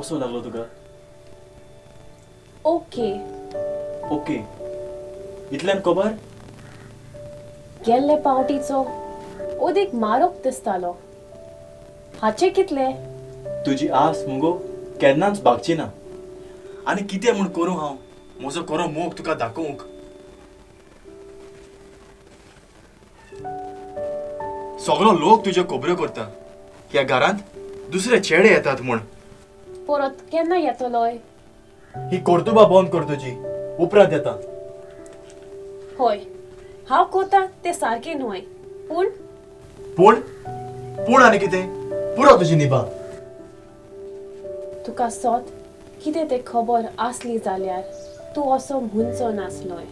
कसो लागलो तुका? ओके. ओके इतल्यान खबर? गेल्ले पावटीचो ओदीक मारोक दिसतालो. हाचे कितले? तुजी आस मुगो केन्नाच भागची ना. आनी कितें म्हूण करूं हांव म्हजो खरो मोग तुका दाखोवंक? सगळो लोक तुज्यो खबऱ्यो करता. ह्या घरांत दुसरे चेडे येतात म्हूण. परत केन्ना येतलोय? ही कर्तुबां बंद कर तुजी, उपरांत येता. हय, हांव कोता तें सारकें न्हय. पूण पूण पूण आनी कितें? पुरो तुजी निभा. तुका सोत कितें तें खबर आसली जाल्यार तूं असो म्हणचो नासलोय.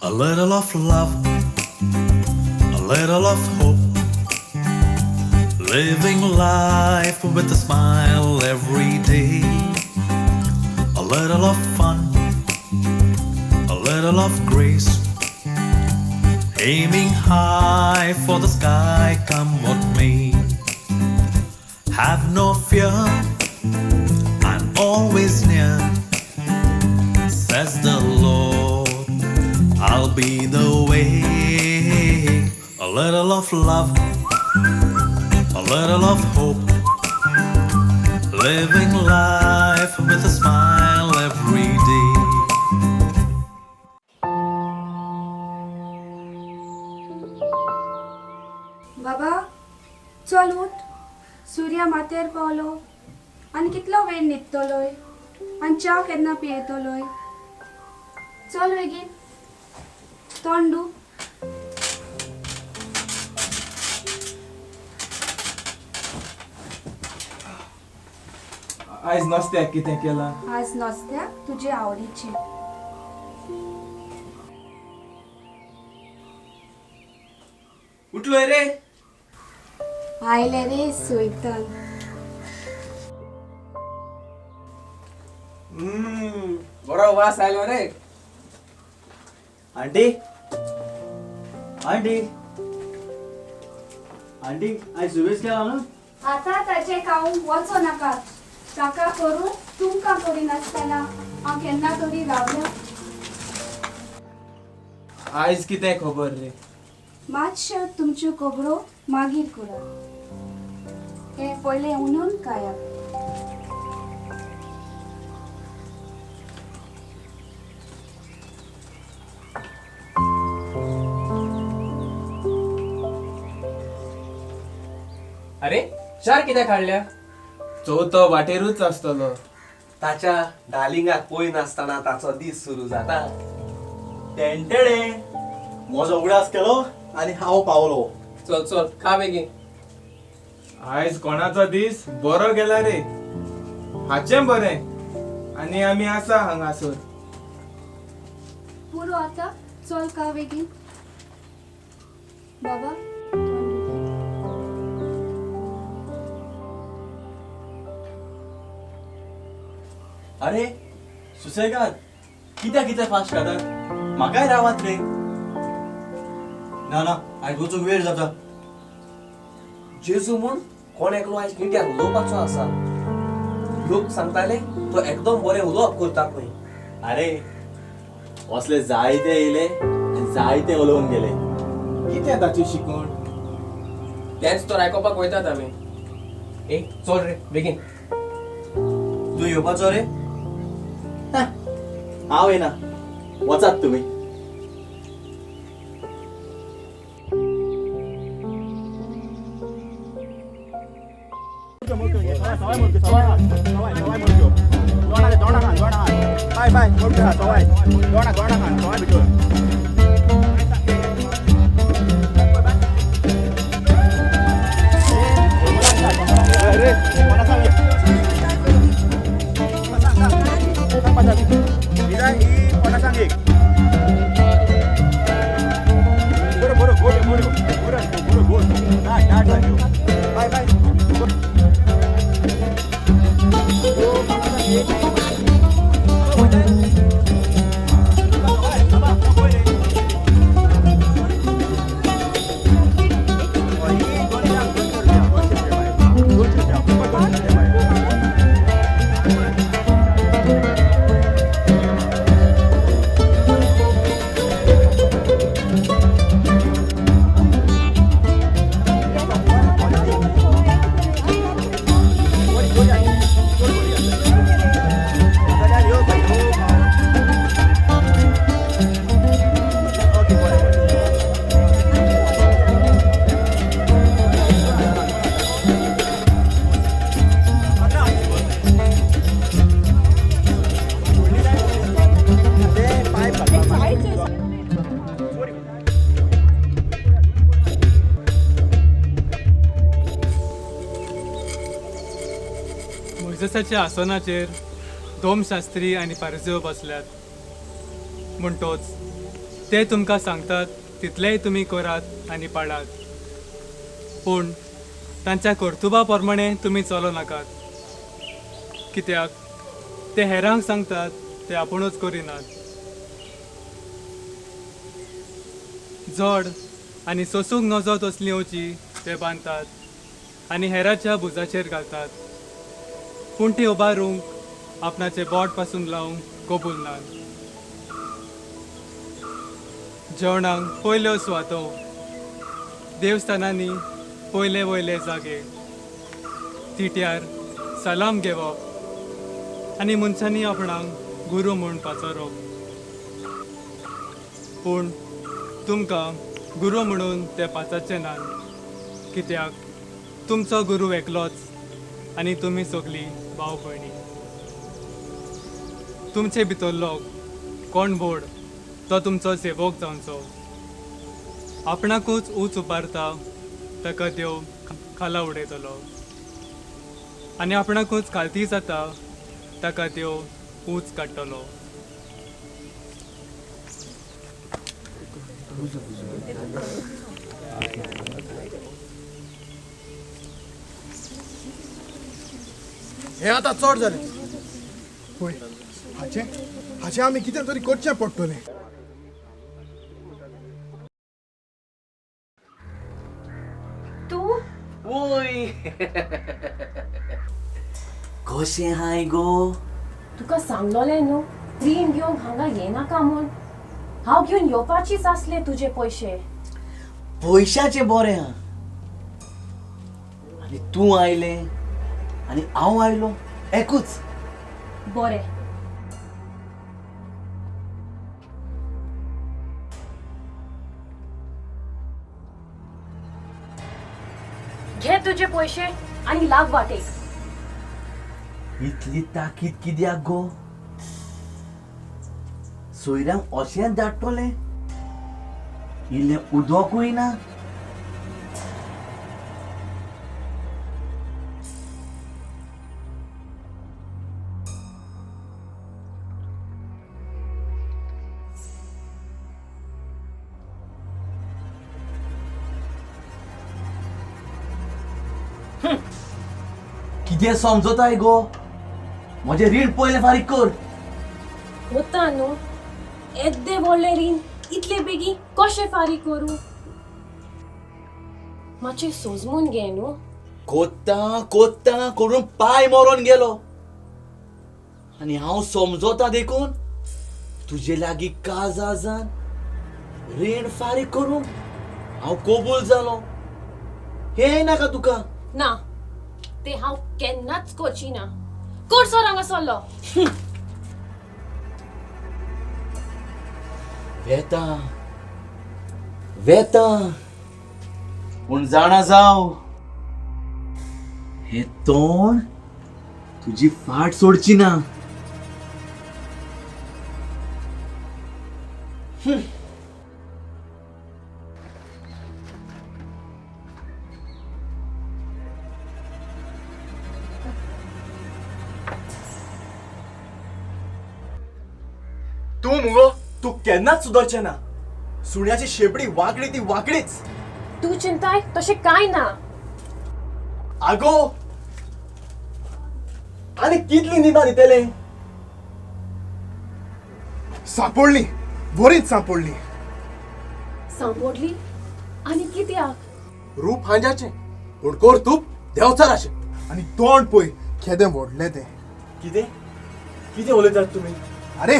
A little of love, a little of hope, living life with a smile every day. A little of fun, a little of grace, aiming high for the sky, come what may. Have no fear, I'm always near, says the Lord. I'll be the way. A little of love, a little of hope, living life with a smile every day. बाबा चल उठ. सुर्या माथ्यार पावलो आनी कितलो वेळ न्हिदतलोय आनी च्या केन्ना पियेतलोय? चल बेगीन तोंड धू. आयज नाश्त्याक कितें केलां? आज नाश्त्याक तुजे आवडीचें. उठलोय रे? आयले रे सोयतन. बरो वास आयलो रे. आंटी, आंटी, आंटी आयज सुबेज केला न्हू? आतां ताचें खावंक वचो नाका. ताका करून तुमकां करिनासतना हांव केन्ना तरी रावल्या. आयज कितें खबर रे? मातश्यो तुमच्यो खबरो मागीर करात. हें पयलें उनून खायात. अरे चार कित्याक हाडल्या? चवथो वाटेरूच आसतलो. ताच्या डार्लिंगाक पळय नासतना ताचो दीस सुरू जाता. टेंटेडे म्हजो उगडास केलो आनी हांव पावलो. चल चल खा बेगीन. आयज कोणाचो दीस बरो गेला रे. हाचें बरें आनी आमी आसा हांगासर. पुरो आतां, चल खा बेगीन. बाबा अरे सुसेगाद कित्याक कितें फास्ट खातात? म्हाकाय रावात रे. ना ना आयज वचूंक वेळ जाता. जेजू म्हूण कोण एकलो आयज कित्याक उलोवपाचो आसा. लोक सांगताले तो एकदम बरें उलोवप करता खंय. अरे असले जायते येयले आनी जायते उलोवन गेले. कितें ताची शिकवण? तेंच तर आयकोपाक वयतात आमी. ए चल रे बेगीन. तूं येवपाचो रे? हांव येना, वचात तुमी. Mira, y मोजेसाच्या आसनाचेर धोमशास्त्री आनी फारिजेव बसल्यात. म्हणटोच ते तुमकां सांगतात तितलेंय तुमी करात आनी पाळात, पूण तांच्या कर्तुबा प्रमाणे तुमी चलो नाकात, कित्याक ते हेरांक सांगतात ते आपुणूच करिनात. जड आनी सोसूंक नजो तसली वची ते बांदतात आनी हेराच्या भुजाचेर घालतात, पूण ती उबारूंक आपणाचे बोट पासून लावंक कबूल नात. जेवणाक पयल्यो सुवातो, देवस्थानांनी पयले वयले जागे, तिट्यार सलाम घेवप आनी मनशांनी आपणाक गुरू म्हूण पाचारप. पूण तुमकां गुरू म्हणून ते पाचारचे नात, कित्याक तुमचो गुरू एकलोच आनी तुमी सगळीं भाव भयणी. तुमचे भितरलो कोण व्हड तो तुमचो सेवक जावचो. आपणाकूच ऊंच उबारता ताका देव खाला उडयतलो आनी आपणाकूच खालती जाता ताका देव ऊंच काडटलो. हे आतां चड जालें. पळय हाचें हाचें आमी कितें तरी करचें पडटलें. तूं ओय कशें हाय गो? तुका सांगलोलें न्हू रीण घेवंक हांगा येनाका म्हूण. हांव घेवन येवपाचीच आसले तुजे पयशे. पयशाचें बरें आहा, आनी तूं आयलें आनी हांव आयलो एकूच. बरें, घे तुजे पयशे आनी लाग वाटेक. इतली ताकीद कित्याक गो? सोयऱ्यांक अशेंच धाडटलें, इल्लें उदकूय ना. कितें समजताय गो? म्हजें रीण पयलें फारीक कर. वता न्हू येद्दें व्हडलें रीण इतले बेगीन कशें फारीक करूं? मातशें सोजमून घे न्हू. कोत्ता कोत्ता करून पांय मरोन गेलो आनी हांव समजता देखून तुजे लागीं काजाजान रीण फारीक करूंक हांव कबूल जालो. हें नाका तुका? ना, ते हांव केन्नाच करची ना. कोण सर हांगा सरलो? वेता वेता, पूण जाणा जाव हें तोंड तुजी फाट सोडची ना. तूं मुगो तूं केन्नाच सुदरचें ना. सुण्याची शेपडी वांकडी ती वांकडीच. तूं चिंताय तशें कांय ना. आगो आनी कितली निदां दितले? सांपडली, बरीच सांपडली. सांपडली आनी कित्याक? रूप हांजाचें पूण कर्तूब देंवचाराचें. आनी तोंड पळय केदें व्हडलें तें. कितें कितें उलयतात तुमी? अरे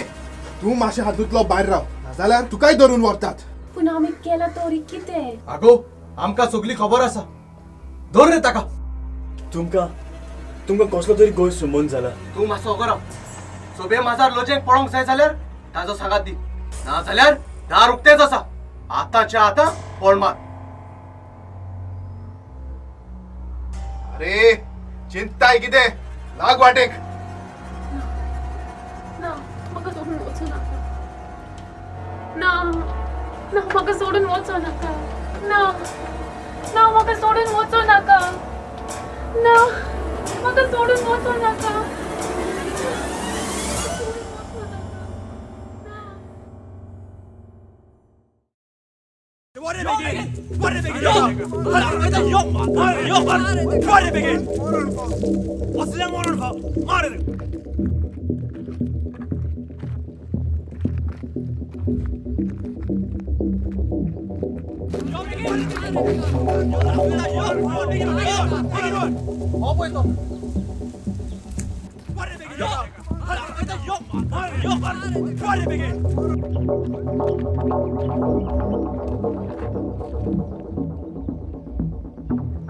तूं मातशें हातूंतलो भायर राव, नाजाल्यार तुकाय धरून व्हरतात. पूण आमी केलां तरी कितें? आगो आमकां सगली खबर आसा, धर रे ताका. तुमकां तुमकां कसलो तरी गैरसमज जाला. तूं मातसो वगो राव. सोबे माजार लजेक पळोवंक जाय जाल्यार ताजो सांगात दी, ना जाल्यार दार उक्तेंच आसा. आतांच्या आतां पळ मार. अरे चिंताय कितें, लाग वाटेक. ना म्हाका सोडून वचूं नाका. ना ना म्हाका सोडून वचूं नाका. ना ना म्हाका सोडून वचूं नाका. ना. म्हाका सोडून वचो नाका.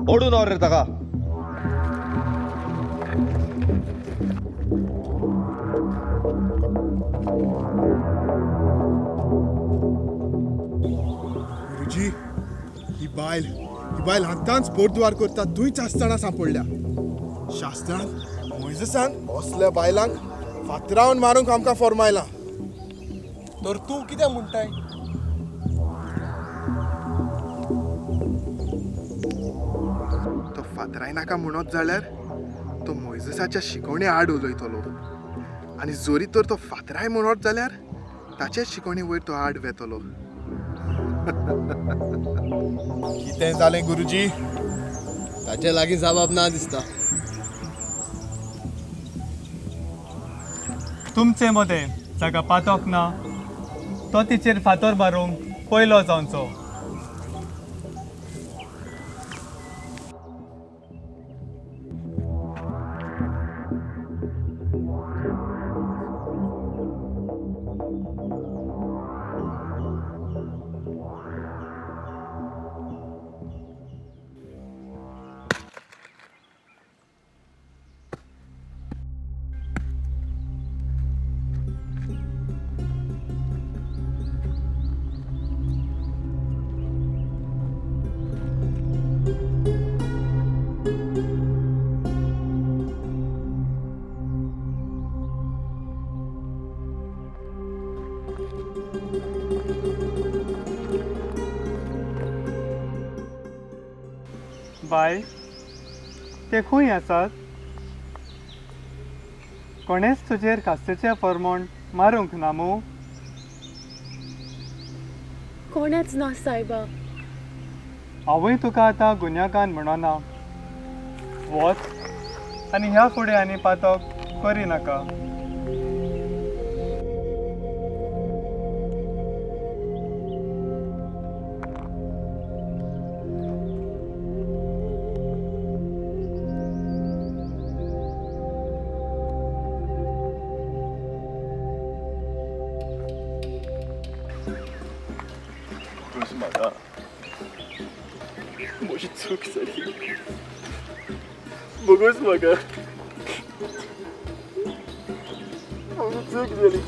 ओडून रे ताका. गुरुजी, ही बायल हातांच पोरद्वार करता थंयच आसतना सांपडल्या. शास्त्रान मोयजेसान असल्या बायलांक फातरावन मारूंक आमकां फॉर्मायलां. तर तूं कितें म्हणटाय? तो फातराय नाका म्हणत जाल्यार तो मोयजेसाच्या शिकवणे आड उलयतलो, आनी जरी तर तो फातराय म्हणत जाल्यार ताचे शिकवणे वयर तो आड वेतलो. कितें जालें गुरुजी? ताचे लागीं जबाब ना दिसता. तुमचे मदें जाका पातोक ना तो तिचेर फातर मारूंक पयलो जावचो. बाय, ते खंय आसात? कोणेच तुजेर कास्तेचें फॉर्मोण मारूंक ना मू? कोणेच ना सायबा. हांवूय तुका आतां गुन्यांवकार म्हणना. वच आनी ह्या फुडें आनी पातक करिनाका. म्हजी चूक जाली. बोगोस म्हाका, म्हजी चूक जाली.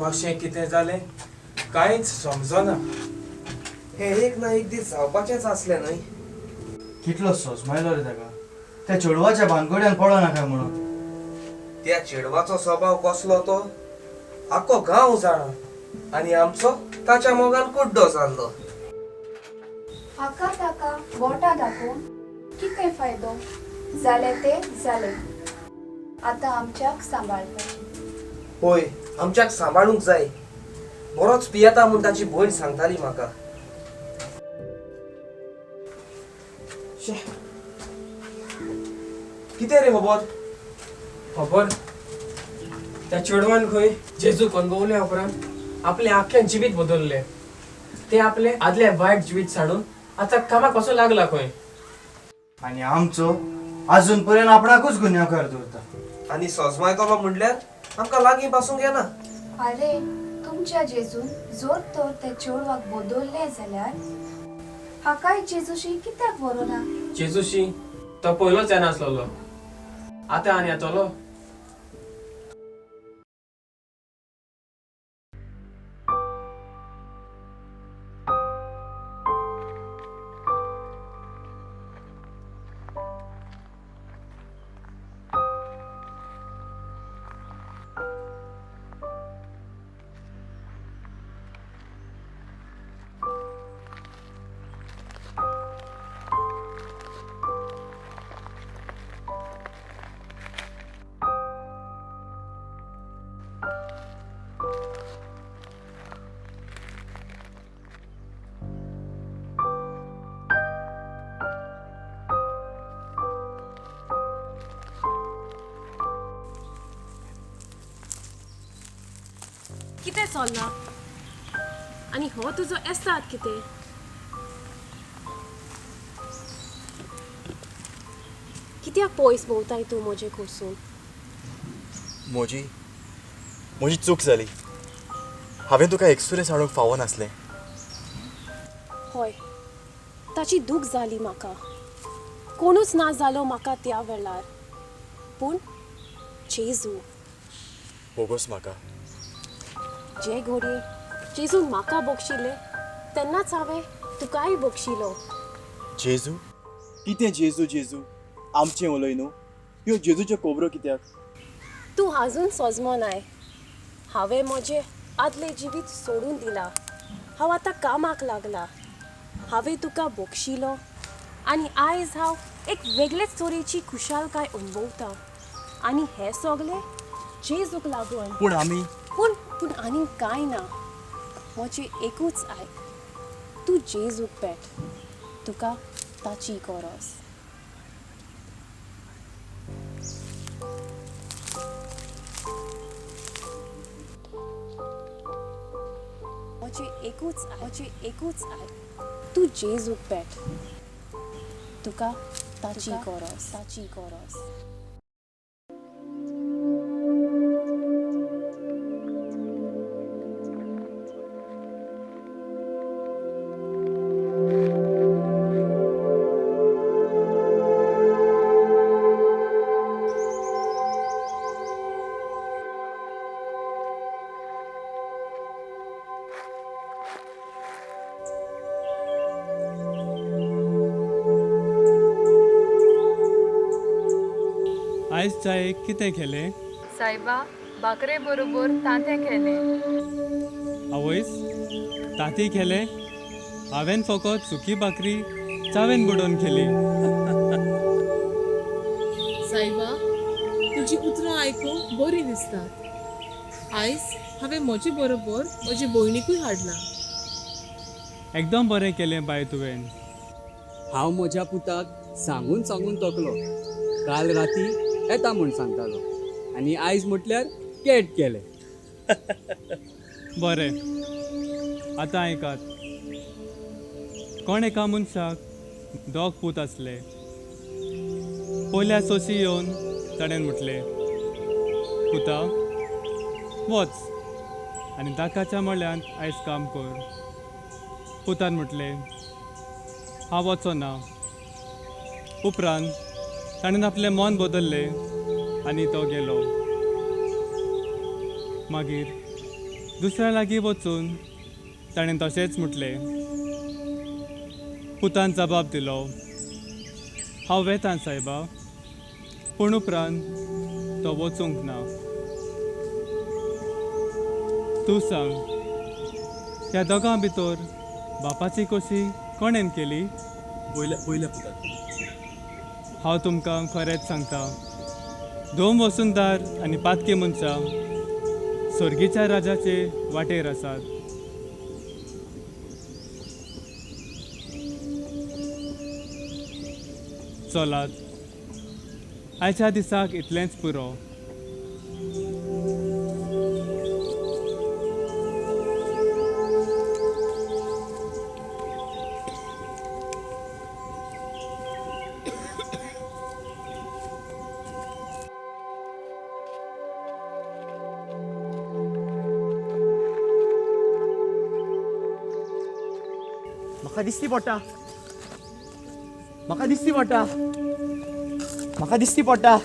कशें कितें जालें कांयच समजना. हें एक ना एक दीस जावपाचेंच आसलें न्हय. कितलो सोजमायलो रे ताका, त्या चेडवाच्या भानगड्यान पडो नाका म्हणून. त्या चेडवाचो स्वभाव कसलो तो आख्खो गांव जाणा, आनी आमचो ताच्या मोगान कुड्डो जाल्लो. हाका ताका बोटां दाखोवन कितें फायदो? जालें तें जालें, आतां आमच्याक सांबाळपाचें. होय, आमच्याक सांबाळूंक जाय. बरोच पियेता म्हूण ताची भयण सांगताली म्हाका. कितें रे खबर? खबर त्या चेडवान खंय जेजूक अनुभवल्या उपरांत आपलें आख्खें जिवीत बदललें. ते आपलें आदलें वायट जिवीत साडून आतां कामाक कसो लागला खंय. आनी आमचो अजून पर्यंत आपणाकूच गुन्यांवकार दवरता. आनी सोजमायतलो म्हणल्यार आमकां लागीं पासूंक येना. आरे, तुमच्या जेजून जोर तर त्या चेडवाक बदललें जाल्यार हाकाय जेजूशी कित्याक व्हरूना? जेजूशी तो पयलोच येनासलेलो, आतां आनी येतलो. कितें चल्लां आनी हो तुजो एस्ताद कितें? कित्याक पयस भोंवताय तूं म्हजे कडसून? म्हजी म्हजी चूक जाली. हांवें तुका एकसुरें हाडूंक फावो नासलें. हय, ताची दूख जाली म्हाका. कोणूच ना जालो म्हाका त्या वेळार. पूण जेजू बोगोस म्हाका. जे घडये जेजून म्हाका बक्षिलें तेन्नाच हांवें तुकाय बक्षिलो. जेजू? कितें जेजू जेजू आमचें उलय न्हू. ह्यो जेजूच्यो खबरो कित्याक? तूं आजून सोजमोनाय. हांवें म्हजें आदलें जिवीत सोडून दिलां. हांव आतां कामाक लागलां. हांवें तुका बक्षिलो आनी आयज हांव एक वेगळेच तरेची खुशालकाय अणभवतां. आनी हें सगळें जेजूक लागून. पूण आमी पूण पूण आनीक कांय ना. म्हजें एकूच आयक, तूं जेजूक भेट. तुका ताची गरज. म्हजें एकूच आयक, तूं जेजूक भेट. तुका ताची गरज. ताची गरज. आयज चायेक कितें केलें? सायबा, भाकरे बरोबर तांतें केलें. आवयस, तांती केलें? हांवें फकत सुकी भाकरी चावेन बुडोवन केली. सायबा, तुजी उतरां आयकूंक बरीं दिसतात. आयज हांवें म्हजे बरोबर म्हजे भयणीकूय हाडलां. एकदम बरें केलें बाय तुवें. हांव म्हज्या पुताक सांगून सांगून तकलो. काल राती येता म्हूण सांगतालो आनी आयज म्हटल्यार केट केलें. बरें, आतां आयकात. कोण एका मनशाक दोग पूत आसले. पयल्या सोशी येवन ताणें म्हटलें, पुता वच आनी दाकाच्या मळ्यांत आयज काम कर. पुतान म्हटलें, हांव वचो ना. उपरांत ताणें आपलें मन बदल्लें आनी तो गेलो. मागीर दुसऱ्या लागीं वचून ताणें तशेंच म्हटलें. पुतान जबाब दिलो, हांव वेतां सायबा. पूण उपरांत तो वचूंक ना. तूं सांग, ह्या दोगां भितर बापाची कशी कोणेन केली? पयल्या पुतान. हांव तुमकां खरेंच सांगता, दोन वसुंदार आनी पातकी मनशां स्वर्गीच्या राजाचे वाटेर आसात. चलात, आयच्या दिसाक इतलेंच पुरो. म्हाका दिसती पडटा, म्हाका दिसती पडटा, म्हाका दिसती पडटा,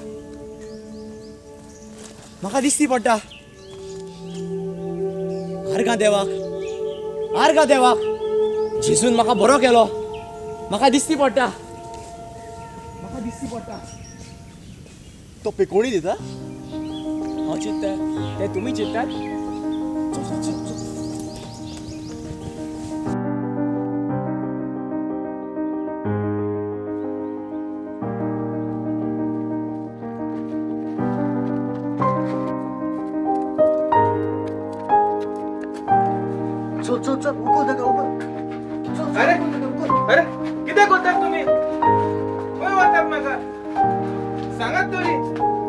म्हाका दिसती पडटा. आर्गां देवाक, आर्गां देवाक, जेजून म्हाका बरो केलो. म्हाका दिसती पडटा, म्हाका दिसती पडटा. तो पेकोणी दिता? हांव चिंत्ता ते तुमी चिंत्तात. चल चल चल, उगो जागा उगो. अरे अरे, कितें करतात तुमी? खंय वतात म्हाका सांगात तरी.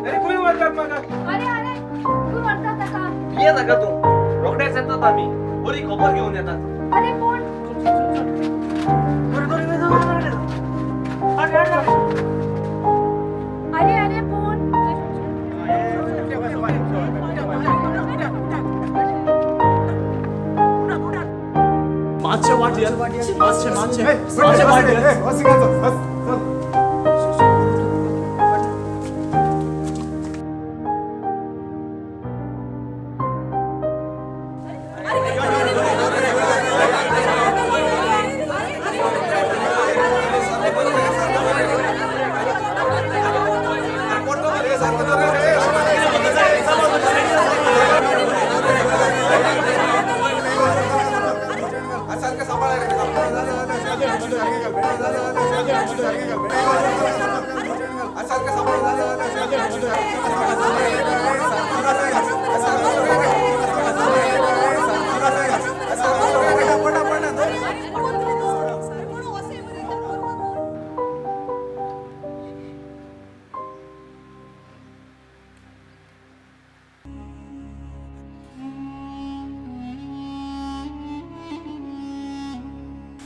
अरे खंय वतात म्हाका? अरे अरे, खंय व्हरता ताका? पिये नाका तूं, रोखडेंच येतात आमी, बरी खबर घेवन येतात. अरे पूण अरे अरे पूण मातशें वाट मातशें मातशें मातशें वाट.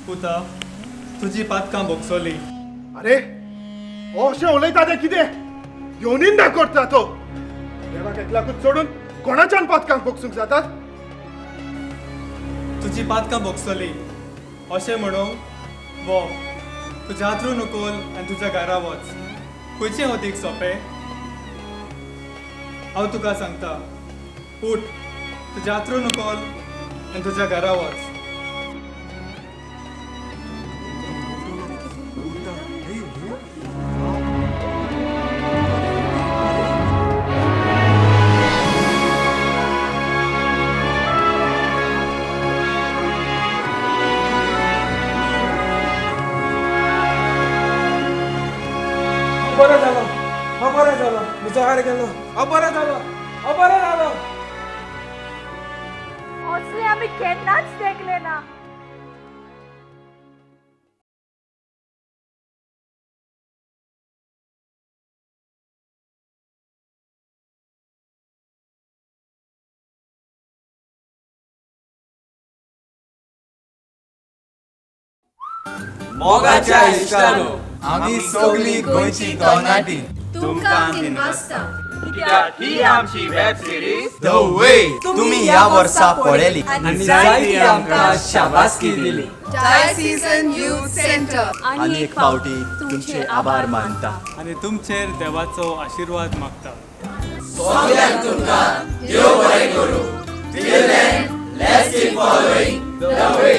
पुता, तुजी पातकां भोगसली. अरे अशें उलयता तें कितें? देवनिंदा करता तो. देवाक एकल्याकूच सोडून कोणाच्यान पातकांक भोगसूंक जातात? तुजी पातकां भोगसली अशें म्हणूंक वो तुज्या हातरून उखल आनी तुज्या घरा वच. खंयचें अदीक सोंपें? हांव तुका सांगता, उठ, तुज्या हातरून उखल आनी तुज्या घरा वच. बरो जालो, हांव बरो जालो, म्हजो हार गेलो, हांव बरो जालो, हांव बरो जालो. असले आमी केन्नाच देखले ना. मोगाच्या इश्टानो, आमी सगळी गोंयची तरणाटी तुमकां दिनवासता कित्याक ही आमची वेब सिरीज the वे तुमी ह्या वर्सा पळयली आनी जायती आमकां शाबासकी दिली. डायोसिजन यूथ सेंटर आनी एक फावटी तुमचे आभार मानता आनी तुमचेर देवाचो आशिर्वाद मागता. सगळ्यांक तुमकां देव बरें करूं. Till then, let's keep following the way.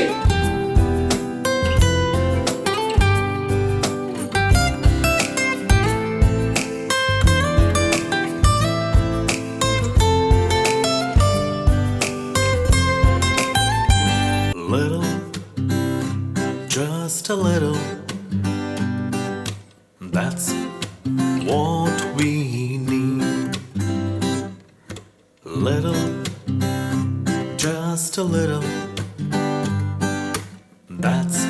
Little, just a little, that's what we need. Little, just a little, that's